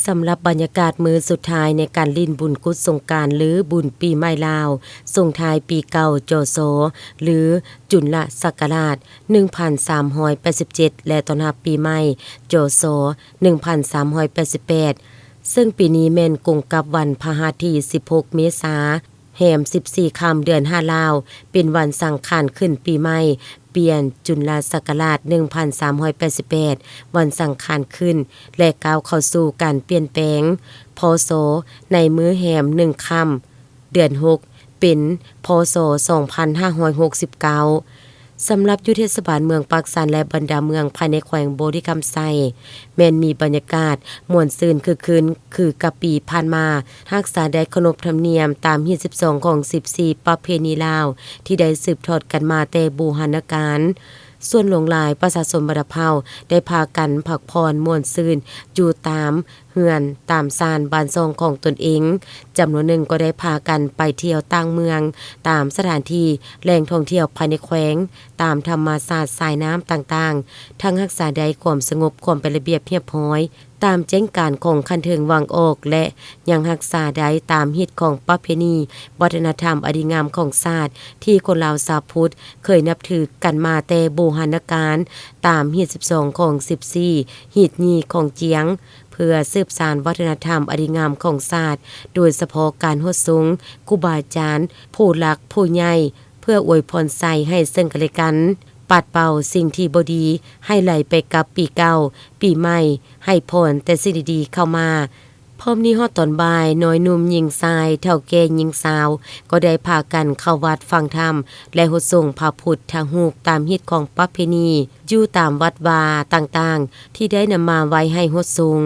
ສຳລັບບັນຍາກາດມື້ສຸດທ້າຍໃນການຫຼິ້ນບຸນກຸດສົງການ ຫຼື ບຸນປີໃໝ່ລາວ ສົ່ງທ້າຍປີເກົ່າ ຈສ ຫຼື ຈຸນລະສັກກະລາດ ໜຶ່ງພັນສາມຮ້ອຍແປດສິບເຈັດ ແລະ ຕ້ອນຮັບປີໃໝ່ ຈສ ໜຶ່ງພັນສາມຮ້ອຍແປດສິບແປດ ເຊິ່ງປີນີ້ແມ່ນກົງກັບວັນພະຫັດທີສິບຫົກ ເມສາ ແຮມສິບສີ່ຄ່ຳ ເດືອນຫ້າລາວ ເປັນວັນສັງຂານຂຶ້ນປີໃໝ່ ປ່ຽນຈຸນລະສັກກະລາດ ໜຶ່ງພັນສາມຮ້ອຍແປດສິບແປດ ວັນສັງຂານຂຶ້ນ ແລະ ກ້າວເຂົ້າສູ່ການປ່ຽນແປງ ພສ ໃນມື້ແຮມໜຶ່ງຄ່ຳ ເດືອນຫົກ ເປັນ ພສ ສອງພັນຫ້າຮ້ອຍຫົກສິບເກົ້າ. ສຳລັບຢູ່ເທດສະບານເມືອງປາກຊັນ ແລະ ບັນດາເມືອງພາຍໃນແຂວງບໍລິຄຳໄຊ ແມ່ນມີບັນຍາກາດມ່ວນຊື່ນຄຶກຄື້ນຄືກັບປີຜ່ານມາ, ຮັກສາໄດ້ຂະໜົບທຳນຽມຕາມຮີດສິບສອງຂອງສິບສີ່ປະເພນີລາວ ທີ່ໄດ້ສືບທອດກັນມາແຕ່ບູຮານະການ. ສ່ວນຫຼວງຫຼາຍປະຊາຊົນບັນດາເຜົ່າໄດ້ພາກັນພັກຜ່ອນມ່ວນຊື່ນຢູ່ຕາມເຮືອນຕາມຊານບ້ານຊ່ອງຂອງຕົນເອງ, ຈຳນວນໜຶ່ງກໍໄດ້ພາກັນໄປທ່ຽວຕ່າງເມືອງ, ຕາມສະຖານທີ່ແຫຼ່ງທ່ອງທ່ຽວພາຍໃນແຂວງ, ຕາມທຳມະຊາດສາຍນ້ຳຕ່າງໆ, ທັງຮັກສາໄດ້ຄວາມສະຫງົບ, ຄວາມເປັນລະບຽບຮຽບຮ້ອຍ ຕາມແຈ້ງການຂອງຂັ້ນເທິງວາງອອກ ແລະ ຍັງຮັກສາໄດ້ຕາມຮີດຂອງປະເພນີວັດທະນະທຳອັນດີງາມຂອງຊາດ ທີ່ຄົນລາວຊາວພຸດເຄີຍນັບຖືກັນມາແຕ່ບູຮານະການ, ຕາມຮີດສິບສອງຂອງສິບສີ່ ຮີດຍີ່ຂອງຈຽງ ເພື່ອສືບສານວັດທະນະທຳອັນດີງາມຂອງຊາດ, ໂດຍສະເພາະການຫົດສົງຄູບາອາຈານ, ຜູ້ຫຼັກຜູ້ໃຫຍ່, ເພື່ອອວຍພອນໄຊໃຫ້ເຊິ່ງກັນແລະກັນ, ປັດເປົ່າສິ່ງທີ່ບໍ່ດີໃຫ້ໄຫຼໄປກັບປີເກົ່າ, ປີໃໝ່ໃຫ້ພອນແຕ່ສິ່ງດີໆເຂົ້າມາ. ພ້ອມນີ້ຮອດຕອນບ່າຍ, ນ້ອຍໜຸ່ມຍິງຊາຍ, ເຖົ້າແກ່ຍິງສາວ ກໍໄດ້ພາກັນເຂົ້າວັດຟັງທຳ ແລະ ຫົດສົງພະພຸດທະຮູບຕາມຮີດຂອງປະເພນີ ຢູ່ຕາມວັດວາຕ່າງໆ ທີ່ໄດ້ນຳມາໄວ້ໃຫ້ຫົດສົງ.